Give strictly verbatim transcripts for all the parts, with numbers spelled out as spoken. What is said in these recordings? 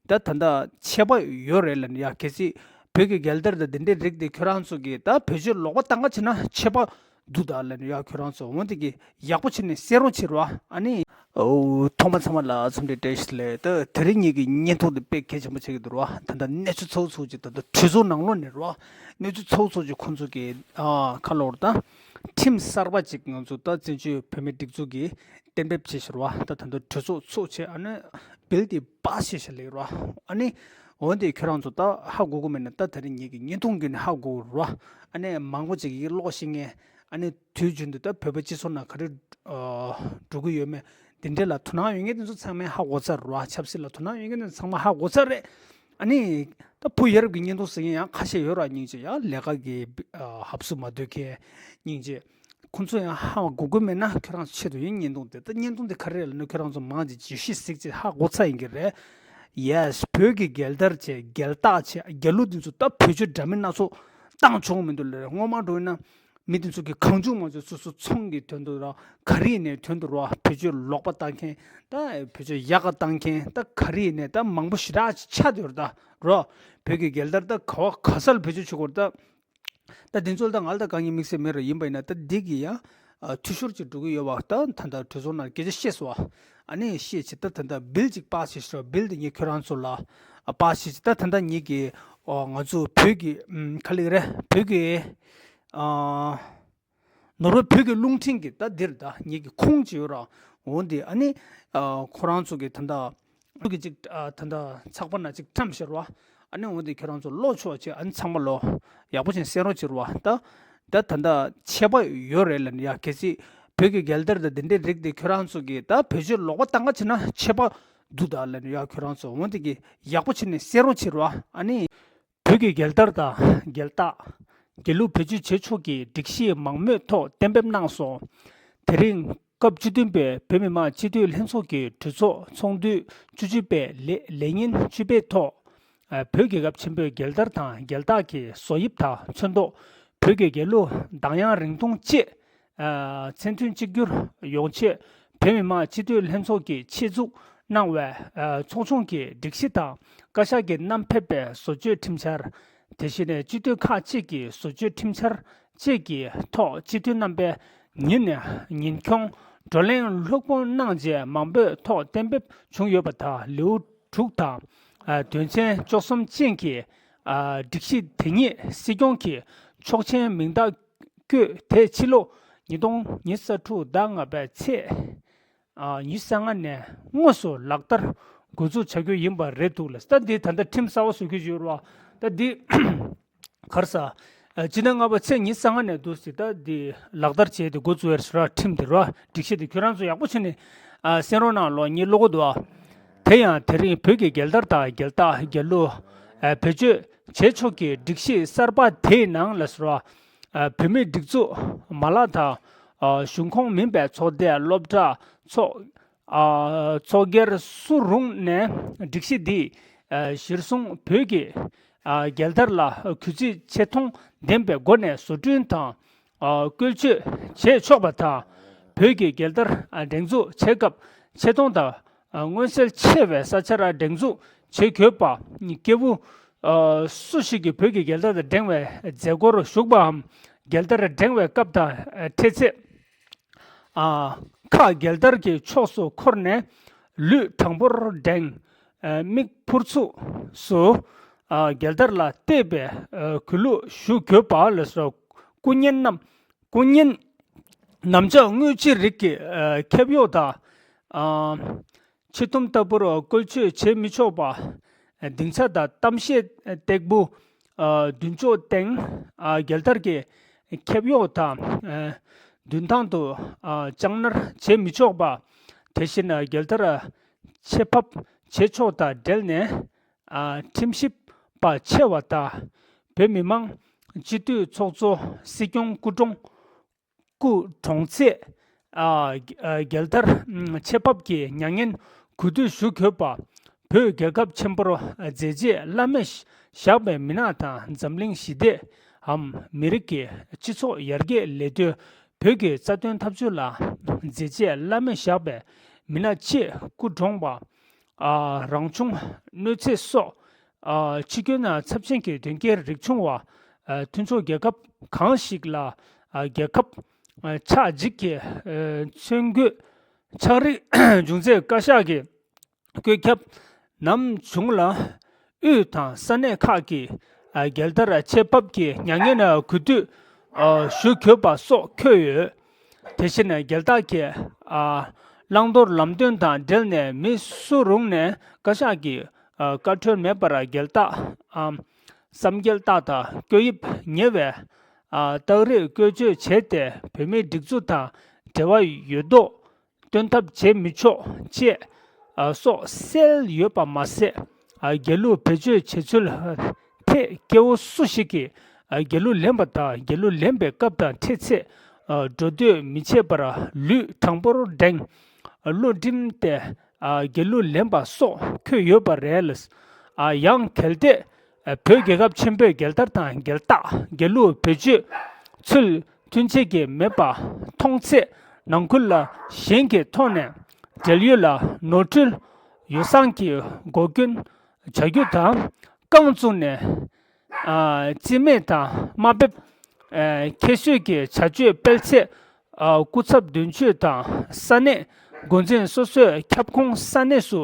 ད་ད་ལྟ་ཆད་པ་ཡོད་རེད་ལབ་ནས། ཡ་གལ་སྲིད་བོད་ཀྱི་རྒྱལ་དར་དང་དེ་འདྲའི་རིགས་དེ་ཁྱོད་རང་ཚོ་གིས་ད་བེད་སྤྱོད་ལོག་པ་བཏང་ག་བྱེད་ན་ཆད་པ་འདུག་ད་ལབ་ནས། ཡ་ཁྱོད་རང་ཚོ་འོ་དེ་གི་ཡག་པོ་བྱས་ནས་གསན་རོགས་བྱེད་རོགས། ཨ་ནི། ཨོ། ཐོག་མ་ཚང་མ་ལ་འཚམས་འདྲི་བཀྲ་ཤིས་བདེ་ལེགས། ད་དེ་རིང་ངེད་ཀྱི་བརྙན་ཐུང་འདི་དཔེ་གལ་ཆེན་པོ་ཆགས་ཀྱི་འདུག་ར། ད་ལྟ་གནས་ཚུལ་ཚ་བོ་ཚ་བོ་ཅིག་ད་ལྟ་གྲོས་ཚོགས་ནང་ལོགས་ནས་ར། གནས་ཚུལ་ཚ་བོ་ཚ་བོ་ཅིག་ཁོང་ཚོ་གི་ཨ་ཁ་ལོར་ད་ཁྲིམས་གསར་པ་ཅིག་ང་ཚོ་ད་བཙན་བྱོལ་བོད་མིའི་སྒྲིག་འཛུགས་ཀྱིས་གཏན་འབེབས་བྱས་ཤག་ར། ད་ད་ལྟ་གྲོས་ཚོགས་ཚོགས་བྱས། ཨ་ནི་བིལ་དེ་པཱ་སི་བྱས་ཤག་ལབ་ར། ཨ་ནི་འོན་ཏེ་ཁྱོད་རང་ཚོ་ད་ཧ་གོ་གི་མེད་ན། ད་དེ་རིང་ངེད་ཀྱི་བརྙན་ཐུང་བརྒྱུད་ནས་ཧ་གོ་ར། ཨ་ནི་མང་པོ་ཅིག་གིས་ཀློག་ཤེས་མཁན། ཨ་ནི་དུས་རྒྱུན་དུ་ད་བོད་པ་སྤྱི་ཚོགས་ནང་ག་རེ་ཨ་འགྲོ་གི་ཡོད་མེད། འདི་འདྲ་ལ་དོ་སྣང་ཡོད་མཁན་དེ་ཚོ་ཚང་མས་ཧ་གོ་ཚར་ར། ཆབ་སྲིད་ལ་དོ་སྣང་ཡོད་མཁན་དེ་ཚོ་ཚང་མ་ཧ་གོ་ཚར་རེད། ཨ་ནི་ད་བུ་ཡ་རབས་ཀྱི་བརྙན་ཐུང་ཟེར་མཁན་ཡང་ཁ་ཤས་ཡོད་ར། སྙིང་རྗེ། ཡ་ལས་ཀ་གི་ཨ་ཧབ་སུ་མ་སྡོད་མཁན། སྙིང་རྗེ། ཁོང་ཚོ་ཡང་ཧ་གོ་གི་མེད་ན་ཁྱོད་རང་ཚོ་ཆེད་དུ་ཡིན། བརྙན་ཐུང་དེ་ད་བརྙན་ཐུང་དེ་ག་རེ་རེད་ལབ་ན། ཁྱོད་རང་ཚོ་མང་ཆེ་བརྗོད་གཞི་གཟིགས་བྱས་ཧ་གོ་ཚར་ཡིན་གྱི་རེད། ཡེས། བོད་ཀྱི་རྒྱལ་དར་བྱས། རྒྱལ་རྟགས་བྱས། རྒྱལ་གླུ་དེ་ཚོ་ད་བེད་སྤྱོད་འདྲ་མིན་སྣ་ཚོགས་བཏང་བྱུང་མི་འདུག་ལབ་རེད། སྔོན་མ་འགྲོ་ཡིན་ན་མི་དེ་ཚོ་གིས་གང་བྱུང་མང་བྱུང་སོ་སོ་ཚོང་གི་དོན་དུ་ར། ག་རེ་ཡིན་ནའི་དོན་དུ་ར། བེད་སྤྱོད་ལོག་པ་བཏང་མཁན། ད་བེད་སྤྱོད་ཡག་ག་བཏང་མཁན། ད་ག་རེ་ཡིན་ནའི་ད་མང་པོ་ཞེ་དྲག་ཅིག་ཆགས་བསྡད་ཡོད་རེད་ད་ར། བོད་ཀྱི་རྒྱལ་དར་ད་ག་བ་ག་ས་ལ་བེད་སྤྱོད་བྱེད་དགོས་རེད་ད། ད་འདི་ཚོ་ལ་ད་ང་ལ་ད་དཀའ་ངལ་དམིགས་བསལ་མེད་ར། ཡིན་པ་ཡིན་ན་ད་འདི་གི་ཡང་ཨ་འཐུས་ཤོར་ཅིག་འགྲོ་གི་ཡོད་པ། ད་ད་ལྟ་གྲོས་ཚོགས་ནང་སྐད་ཆ་བཤད་སོང་བ། ཨ་ནི་བཤད་བྱས་ད་ད་ལྟ་བིལ་ཅིག་པཱ་སི་བྱས་ཤག་བིལ་དེ་ངས་ཁྱོད་རང་ཚོ་ལ་ཨ་པཱ་སི་བྱས་བྱས། ད་ད་ལྟ་ངེད་ཀྱི་ཨོ་ང་ཚོ་བོད་ཀྱི་ཨམ་ག་རེ་ལབ་རེད། བོད་ཀྱི་ཨ་ནོར་བུ་བོད་ཀྱི་རླུང་འཕྲིན་གྱི་ད་འདིར་ད་ངེད་ཀྱི་ཁུངས་ཅིག་ཡོད་ར། འོ་འདི་ཨ་ནི་ཨ་ཁོ་རང་ཚོ་གི་ད་ལྟ་ཐུག་གི་ཅིག་ཨ་ད་ལྟ་ཚགས་པར་ནང་ཅིག་བཀྲམ་ཤག་ར། ཨ་ནི་འོ་འདི་ཁྱོད་རང་ཚོ་ཀློག་ཆོག་ཅིག་ཨ་ནི་ཚང་མ་ལོ་ཡག་པོ་བྱས་གསན་རོགས་བྱེད་ར། ད་ད་ད་ལྟ་ཆད་པ་ཡོད་རེད་ལབ་ནས། ཡ་གལ་སྲིད་བོད་ཀྱི་རྒྱལ་དར་དང་དེ་འདྲའི་རིགས་དེ་ཁྱོད་རང་ཚོ་གིས་ད་བེད་སྤྱོད་ལོག་པ་བཏང་ག་བྱེད་ན་ཆད་པ་འདུག་ད་ལབ་ནས། ཡ་ཁྱོད་རང་ཚོ་འོ་འདི་གི་ཡག་པོ་བྱས་ནས་གསན་རོགས་བྱེད་ར། ཨ་ནི། བོད་ཀྱི་རྒྱལ་དར་དང་རྒྱལ་རྟགས། རྒྱལ་གླུ་བེད་སྤྱོད་བྱེད་ཆོག་གི་སྒྲིག་གཞི་མང་མོས་ཐོག་གཏན་འབེབས་གནང་སོང་། དེ་རིང་སྐབས་བཅུ་བདུན་པའི་བོད་མི་མང་སྤྱི་འཐུས་ལྷན་ཚོགས་ཀྱི་གྲོས་ཚོགས་ཚོགས་འདུའི་བཅུ་གཅིག་པའི་ལས་ལས་ཉིན་བཅུ་པའི་ཐོག་ཨ་བོད་རྒྱལ་ཁབ་ཆེན་པོའི་རྒྱལ་དར་དང་རྒྱལ་རྟགས་ཀྱི་བཟོ་དབྱིབས་དང་ཚོན་མདོག་བོད་ཀྱི་རྒྱལ་གླུ་གདངས་དབྱངས་རིང་ཐུང་བཅས། ཨ་མཚན་མཐུན་གཅིག་གྱུར་ཡོང་ཆེད་བོད་མི་མང་སྤྱི་འཐུས་ལྷན་ཚོགས་ཀྱིས་ཆེད་འཛུགས་གནང་བའི་ཨ་ཚོགས་ཆུང་གི་སྒྲིག་གཞི་དང་བཀའ་ཤག་གི་བསྣམས་ཕེབས་པའི་བཟོ་བཅོས་ཁྲིམས་འཆར། དེ་བཞིན་སྤྱི་འཐུས་ཁག་ཅིག་གི་བཟོ་བཅོས་ཁྲིམས་འཆར་བཅས་ཀྱི་ཐོག་སྤྱི་འཐུས་རྣམ་པས་ཉིན་ནས་ཉིན་ཁྱོང་བགྲོ་གླེང་ལྷུག་པོ་གནང་རྗེས་མང་པོས་ཐོག་གཏན་འབེབས་བྱུང་ཡོད་པ་དང་། ལེའུ་དྲུག་དང་ཨ་དོན་ཚན་བཅུ་གསུམ་ཅན་གྱི་ཨ་སྒྲིག་གཞི་དེ་ཉིད་སྲིད་སྐྱོང་གིས་ཆོག་མཆན་མིང་རྟགས་བཀོད་དེ་ཕྱི་ལོ་ཉིས་སྟོང་ཉི་ཤུ་རྩ་དྲུག་ཟླ་ལྔ་པའི་ཚེས་ཨ་ཉི་ཤུ་རྩ་ལྔ་ནས་དངོས་སུ་ལག་བསྟར་འགོ་འཛུགས་བྱ་རྒྱུ་ཡིན་པ་རེད་འདུག་ལ། ད་འདི་ད་ལྟ་ཁྲིམས་གསར་པ་བཟོ་རྒྱུ་ཡོད་རེད་བ། ད་འདི་ག་རེ་ཟ། ཨ་སྤྱི་ཟླ་ལྔ་པ་ཚེས་ཉི་ཤུ་རྩ་ལྔ་ནས་འདུག་སེ་ད་འདི་ལག་བསྟར་བྱས་ཏེ་འགོ་བཙུགས་ཡ་རེད་ཟེར་བ། ཁྲིམས་འདི་རེད་བ། སྒྲིག་གཞི་འདི་ཁྱོད་རང་ཚོ་ཡག་པོ་བྱས་ནས་ཨ་གསན་རོགས་གནང་ལོ། ངས་ཀློག་གི་འདུག་ཨ། དེ་ཡང་དེ་རིང་བོད་ཀྱི་རྒྱལ་དར་དང་རྒྱལ་རྟགས། རྒྱལ་གླུ་ཨ་བེད་སྤྱོད་བྱེད་ཆོག་གི་སྒྲིག་གཞི་གསར་པ་དེའི་ནང་ལ་ཟེར་བ། ཨ་བོད་མིའི་སྒྲིག་འཛུགས་མ་ལག་དང་ཨ་གཞུང་ཁོངས་མིན་པའི་ཚོགས་སྡེ། སློབ་གྲྭ། ཚོགས་ཨ་ཚོགས་སྒེར་སུ་རུང་ནས་སྒྲིག་གཞི་འདི་ཨ་གཞིར་བཟུང་བོད་ཀྱི་ཨ་རྒྱལ་དར་ལ་གུས་བརྩི་ཆེ་མཐོང་ལྡན་པའི་སྒོ་ནས་བཟོ་སྐྲུན་དང་ཨ་བཀོལ་སྤྱོད་བྱེད་ཆོག་པ་དང་། བོད་ཀྱི་རྒྱལ་དར་ཨ་སྒྲེང་འཛུགས་བྱེད་སྐབས་ཆེ་མཐོང་དང་ཨ་མངོན་གསལ་ཆེ་བའི་ས་ཆར་སྒྲེང་འཛུགས་བྱེད་དགོས་པ། སྐྱེས་བུ་ཨ་སུ་ཞིག་གིས་བོད་ཀྱི་རྒྱལ་དར་དང་འབྲེལ་བའི་མཛད་སྒོར་ཞུགས་པའམ་རྒྱལ་དར་འགྲེང་བའི་སྐབས་དང་འཕྲད་ཚེ། ཨ་ཁ་རྒྱལ་དར་གྱི་ཕྱོགས་སུ་འཁོར་ནས་ལུས་དྲང་པོར་འགྲེང་། ཨ་མིག་ཕུར་ཚུགས་སུ་ཨ་རྒྱལ་དར་ལ་གཏད་པའི་ཨ་གུས་ལུགས་ཞུ་དགོས་པ་ལ་སོགས། སྐུ་བརྙན་རྣམས་སྐུ་བརྙན་ནམ་ལྕགས་དངུལ་ཆེ་རིགས་ཀྱི་ཨ་ཁེབས་གཡོག་དང་ཨ་ཕྱེ་ཐུམ་ལྟ་བུར་བཀོལ་སྤྱོད་བྱེད་མི་ཆོག་པ། སྡིངས་ཆ་དང་གཏམ་བཤད་སྟེགས་བུ། ཨ་མདུན་ཅོག་སྟེང་ཨ་རྒྱལ་དར་གྱི་ཁེབས་གཡོག་དང་། ཨ་མདུན་ཐང་དུ་ཨ་ལྕགས་ནར་བྱེད་མི་ཆོག་པ། དེ་བཞིན་རྒྱལ་དར་ཆེ་ཕབ་བྱེད་ཕྱོགས་དང་འབྲེལ་ནས་ཨ་ཁྲིམས་ཞིབ་པ་ཆེ་བ་དང་། བོད་མི་མང་སྤྱི་འཐུས་ཚོགས་གཙོ། སྲིད་སྐྱོང་། སྐུ་གྲོངས། སྐུ་གྲོངས་ཚེ། ཨ་ཨ་རྒྱལ་དར་ཆེ་ཕབ་ཀྱི་མྱ་ངན་གུས་འདུད་ཞུ་དགོས་པ། བོད་རྒྱལ་ཁབ་ཆེན་པོར་མཛད་རྗེས་བླ་མེད་བཞག་པའི་མི་སྣ་དང་འཛམ་གླིང་ཞི་བདེའམ་མི་རིགས་ཀྱི་སྤྱི་ཚོགས་ཡར་རྒྱས་ལས་དོན། བོད་ཀྱི་རྩ་དོན་འཐབ་རྩོད་ལ་མཛད་རྗེས་བླ་མེད་བཞག་པའི་མི་སྣ་བཅས་སྐུ་གྲོངས་པ། ཨ་རང་བྱུང་གནོད་འཚེ་སོགས་ཨ་ཕྱི་སྐྱོན་ཚབས་ཆེན་གྱི་དོན་རྐྱེན་རིགས་བྱུང་བ་ཨ་མཐུན་ཕྱོགས་རྒྱལ་ཁབ་གང་ཞིག་ལ་ཨ་རྒྱལ་ཁབ་ཨ་ཆགས་འཇིག་གི་ཨ་མཚོན་གོས་ཆགས་རིགས་འབྱུང་རྩིས་བཀའ་ཤག་གི་བཀོད་ཁྱབ་ནམ་བྱུང་ལ་དབུས་དང་ས་གནས་ཁག་གི་ཨ་རྒྱལ་དར་ཆེད་ཕབ་ཀྱི་མྱ་ངན་གུས་འདུད་ཨ་ཞུ་དགོས་པ་སོགས་འཁོད་ཡོད། དེ་བཞིན་རྒྱལ་དར་གྱི་ཨ་བླང་དོར་ལམ་སྟོན་དང་འབྲེལ་ནས་མི་སུ་རུང་ནས་བཀའ་ཤག་གི་ཨ་བཀའ་འཁྲོལ་མེད་པར་རྒྱལ་རྟགས་ཨ་བསམ་རྒྱལ་རྟགས་དང་བཀོད་དབྱིབས་ཉེ་བའི་ཨ་རྟགས་རིས་བཀོལ་སྤྱོད་བྱས་ཏེ་བོད་མིའི་སྒྲིག་འཛུགས་དང་འབྲེལ་བ་ཡོད་མདོག་སྟོན་ཐབས་བྱེད་མི་ཆོག་ཅེས་ཨ་སོགས་གསལ་ཡོད་པ་མ་ཟད། ཨ་དགེ་ལུགས་བེད་སྤྱོད་བྱེད་ཚུལ་ཐད་སྐྱེ་བོ་སུ་ཞིག་གིས་ཨ་དགེ་ལུགས་ལེན་པ་དང་དགེ་ལུགས་ལེན་པའི་སྐབས་དང་འཕྲད་ཚེ་ཨ་འགྲོ་སྡོད་མི་བྱེད་པར་ལུས་དྲང་པོར་འགྲེང་། བློ་བསྒྲིམས་ཏེ་ཨ་དགེ་ལུགས་ལེན་པ་སོགས་འཁོད་ཡོད་པ་རེད། ཨ་ཡང་གལ་ཏེ་ཨ་བོད་རྒྱལ་ཁབ་ཆེན་པོའི་རྒྱལ་དར་དང་རྒྱལ་རྟགས་དགེ་ལུགས་བེད་སྤྱོད་ཚུལ་མཐུན་ཆད་ཀྱི་མེད་པ་མཐོང་ཚེ་ནང་ཁུལ་ལ་གཞན་གྱི་ཐོག་ནས་འབྲེལ་ཡོད་ལ་ནོར་འཁྲུལ་ཡོ་བསྲང་གི་འགོག་སྐྱོན་བྱ་རྒྱུ་དང་རྐང་བཙུགས་ནས་ཨ་རྩིས་མེད་དང་དམའ་འབེབས་ཨ་ཁྱད་གསོད་ཀྱི་བྱ་སྤྱོད་སྤེལ་ཚེ་ཨ་སྐུ་ཚབ་དོན་གཅོད་དང་ས་གནས་འགོ་འཛིན་སོ་སོའི་ཁྱབ་ཁོངས་ས་གནས་སུ་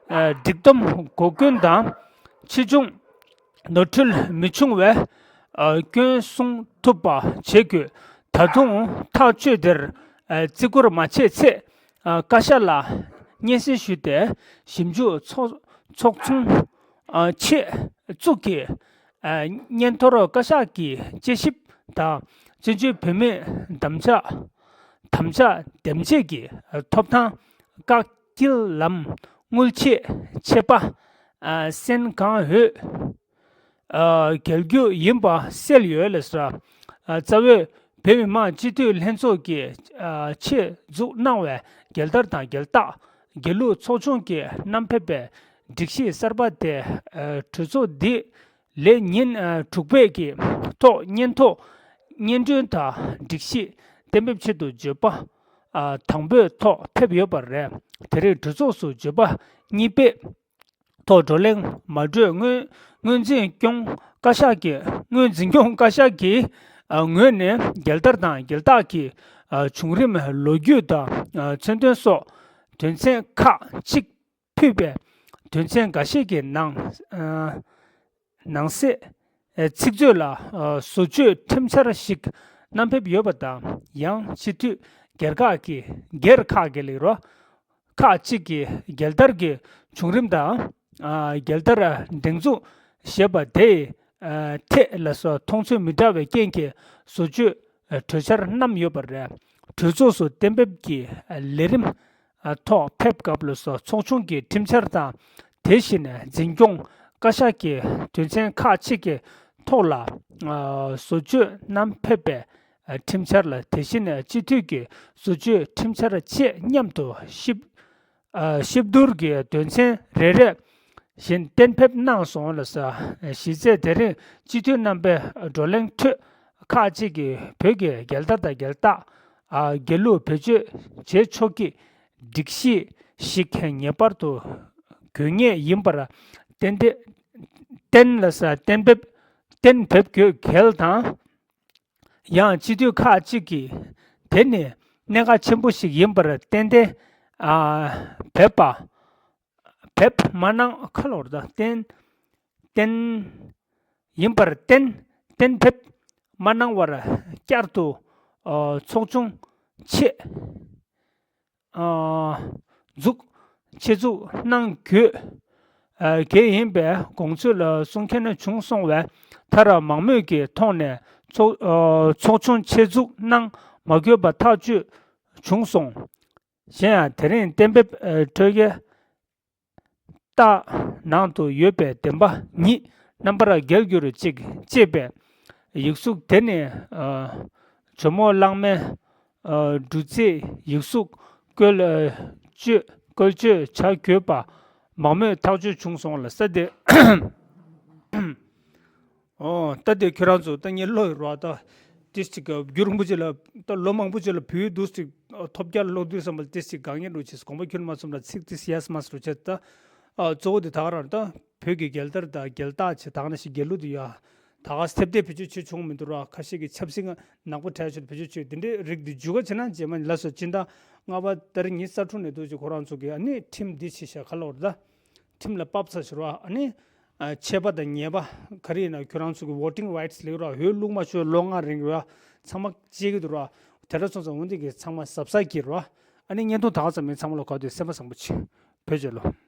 ཨ་སྒྲིག་སྡོམ་འགོག་སྐྱོན་དང་ཕྱིས་འབྱུང་ནོར་འཁྲུལ་མི་འབྱུང་བའི་ཨ་སྐྱོན་སྲུང་ཐུབ་པ་བྱེད་དགོས། ད་དུང་ཐག་གཅོད་དེར་ཨ་བརྩི་བཀུར་མ་བྱས་ཚེ་ཨ་བཀའ་ཤག་ལ་སྙན་སེང་ཞུས་ཏེ་ཞིབ་འཇུག་ཚོགས་ཚོགས་ཆུང་ཨ་ཆེད་བཙུགས་ཀྱིས་ཨ་སྙན་ཐོར་བཀའ་ཤག་གི་དཔྱད་ཞིབ་དང་བཙན་བྱོལ་བོད་མིའི་དམ་བཅའ་དམ་བཅའ་འདེམས་བྱེད་ཀྱི་ཐོབ་ཐང་བཀག་སྐྱིལ་ལམ་དངུལ་ཆད་ཆད་པ་ཨ་གསན་གང་འོས་ཨ་འགེལ་རྒྱུ་ཡིན་པ་གསལ་ཡོད་ལ་སོགས། ཨ་རྩ་བའི་བོད་མི་མང་སྤྱི་འཐུས་ལྷན་ཚོགས་ཀྱིས་ཨ་ཆེད་འཛུགས་གནང་བའི་རྒྱལ་དར་དང་རྒྱལ་རྟགས་དགེ་ལུགས་ཚོགས་ཆུང་གིས་བསྣམས་ཕེབས་པའི་སྒྲིག་གཞི་གསར་པ་དེ་ཨ་གྲོས་ཚོགས་འདི་ལས་ཉིན་ཨ་དྲུག་པའི་གི་ཐོག་སྙན་ཐོ་སྙན་སྒྲོན་དང་སྒྲིག་གཞི་གཏན་འབེབས་ཆེད་དུ་བརྗོད་པ་ཨ་དང་པོའི་ཐོག་ཕེབས་ཡོད་པ་རེད། དེ་རིང་གྲོས་ཚོགས་སུ་བརྗོད་པ་གཉིས་པའི་ཐོག་བགྲོ་གླེང་མ་གྲོས་སྔོན་སྔོན་འཛིན་སྐྱོང་བཀའ་ཤག་གིས་སྔོན་འཛིན་སྐྱོང་བཀའ་ཤག་གིས་ཨ་ངོས་ནས་རྒྱལ་དར་དང་རྒྱལ་རྟགས་ཀྱི་ཨ་བྱུང་རིམ་ལོ་རྒྱུས་དང་ཨ་མཚོན་དོན་སོགས་དོན་ཚན་ཁག་ཅིག་ཕུད་པའི་དོན་ཚན་འགའ་ཤས་ཀྱི་ནང་ཨ་ནང་གསེས་ཨ་ཚིག་མཛོད་ལ་ཨ་བཟོ་བཅོས་ཁྲིམས་འཆར་ཞིག་བསྣམས་ཕེབས་ཡོད་པ་དང་ཡང་སྤྱི་འཐུས་སྒེར་ཁག་གི་སྒེར་ཁག་གི་ལས་རོགས། ཁག་ཅིག་གིས་རྒྱལ་དར་གྱི་བྱུང་རིམ་དང་། ཨ་རྒྱལ་དར་སྒྲེང་འཛུགས་ཞེས་པ་དེའི་ཨ་ཐད་ལ་སོགས་མཐོང་ཚུལ་མི་འདྲ་བའི་རྐྱེན་གྱིས་བཟོ་བཅོས་ཨ་གྲོས་འཆར་བསྣམས་ཡོད་པ་རེད། གྲོས་ཚོགས་སུ་གཏན་འབེབས་ཀྱི་ཨ་ལས་རིམ་ཨ་ཐོག་ཕེབས་སྐབས་ལ་སོགས་ཚོགས་ཆུང་གི་ཁྲིམས་འཆར་དང་། དེ་བཞིན་འཛིན་སྐྱོང་བཀའ་ཤག་གི་དོན་ཚན་ཁག་ཅིག་གི་ཐོག་ལ་ཨ་བཟོ་བཅོས་བསྣམས་ཕེབས་པའི་ཁྲིམས་འཆར་ལ་དེ་བཞིན་སྤྱི་འཐུས་ཀྱི་བཟོ་བཅོས་ཁྲིམས་འཆར་བཅས་མཉམ་དུ་ཞིབ་ཨ་ཞིབ་བསྡུར་གྱིས་དོན་ཚན་རེ་རེ་བཞིན་གཏན་འབེབས་གནང་སོང་ལ་ཟེར། གཞི་རྩའི་དེ་རིང་སྤྱི་འཐུས་རྣམ་པའི་བགྲོ་གླེང་ཁྲོད་ཁག་ཅིག་གིས་བོད་ཀྱི་རྒྱལ་དར་དང་རྒྱལ་རྟགས་ཨ་དགེ་ལུགས་བེད་སྤྱོད་བྱེད་ཆོག་གི་སྒྲིག་གཞི་ཞིག་ངེས་པར་དུ་དགོས་ངེས་ཡིན་པར་གཏན་གཏན་གཏན་ལ་ཟེར་གཏན་འབེབས་གཏན་འབེབས་དགོས་གལ་དང་། ཡང་སྤྱི་འཐུས་ཁག་ཅིག་གིས་དེ་ནི་གནད་འགག་ཆེན་པོ་ཞིག་ཡིན་པར་གཏན་གཏན་ཨ་འབེབས་པ་འབེབས་མ་གནང་། ཁ་ལོར་དང་གཏན་གཏན་ཡིན་པར་གཏན་གཏན་འབེབས་མ་གནང་བར་བསྐྱར་དུ་ཨ་ཚོགས་ཆུང་ཆེད་ཨ་འཛུགས་ཆེད་འཛུགས་གནང་དགོས་ཨ་གལ་ཡིན་པའི་དགོངས་ཚུལ་གསུང་མཁན་བྱུང་སོང་བས། མཐར་མང་མོས་ཀྱི་ཐོག་ནས་ཚོགས་ཨ་ཚོགས་ཆུང་ཆེད་འཛུགས་གནང་མ་དགོས་པ་ཐག་གཅོད་བྱུང་སོང་། གཞན་ཡང་དེ་རིང་གཏན་འབེབས་ཨ་སྤྲོད་ཡས་རྟགས་ནང་དུ་ཡོད་པའི་བདེན་པ་ཉིད་རྣམ་པར་རྒྱལ་གྱུར་ཅིག་ཅེས་པའི་ཡིག་གཟུགས་དེ་ནི་ཨ་ཇོ་མོ་གླང་མའི་ཨ་འབྲུ་རྩིས་ཡིག་གཟུགས་བཀོལ་ཨ་སྤྱོད་བཀོལ་སྤྱོད་བྱ་དགོས་པ་མང་མོས་ཐག་གཅོད་བྱུང་སོང་ལ་ཟེར་ཏེ། ཨོ་ད་དེ་ཁྱོད་རང་ཚོ་ད་ངས་ཀློག་ཡོད་ར། ད་ཏིས་ཅིག་རྒྱུན་རིང་པོ་ཅིག་ལ་ད་ལོ་མང་པོ་ཅིག་ལ་བོད་ཡིག་འདུག་ཅིག་ཐོབ་རྒྱལ་ཀློག་དུས་ཙམ་པ་ཏིས་ཅིག་དཀའ་ངལ་འགྲོ་ཆེ། དགོངས་པ་ཁྱོད་མ་ཚོམ་ར་ཚིག་ཏིས་ཡས་མ་རུ་ཆེ། ད་ ཨ་གཙོ་བོ་དེ་ད་ག་རང་ད་བོད་ཀྱི་རྒྱལ་དར་དང་རྒྱལ་རྟགས་བྱས་ད་ག་ནང་བཞིན་རྒྱལ་གླུ་དེ་ཡ་ད་ག་ཐེབས་ཐེབས་བེད་སྤྱོད་བྱེད་བྱུང་མི་འདུག་ར། ཁ་ཤས་ཀྱིས་ཆབ་སྲིད་ནག་པོ་བྲལ་ཆོག་བེད་སྤྱོད་བྱེད་དེ་འདྲའི་རིགས་དེ་འཇུག་ག་བྱེད་ན་རྗེས་མ་ལ་སོགས་སྤྱི་ཟླ་ལྔ་པ་ཏ་རིག་ཉི་ཤུ་རྩ་དྲུག་ནས་འདུག་ཅིག་ཁོ་རང་ཚོ་གིས་ཨ་ནི་ཁྲིམས་འདི་བྱེད་ཤག་ག་ལབ་རེད་ད། ཁྲིམས་ལ་དཔག་ཚར་ཞུ་ར། ཨ་ནི་ཨ་ཆད་པ་དང་ཉེས་པ་ག་རེ་ཡིན་ན་ཁྱོད་རང་ཚོ་གི་voting rights ལེགས་ར། འོས་བླུག་མ་ཆོག་ལོ་ལྔ་རིང་ར། ཚང་མ་བཅད་ཀྱི་འདུག་ར། དེ་འདྲ་སོང་ཙང་འོན་ཏེ་གི་ཚང་མ་གཟབ་གཟབ་གྱིས་ར། ཨ་ནི་བརྙན་ཐུང་ད་ག་ཙམ་མིན། ཚང་མ་ལ་ག་དུས་སེམས་པ་བཟང་པོ་བྱེད། བོད་རྒྱལ་ལོ།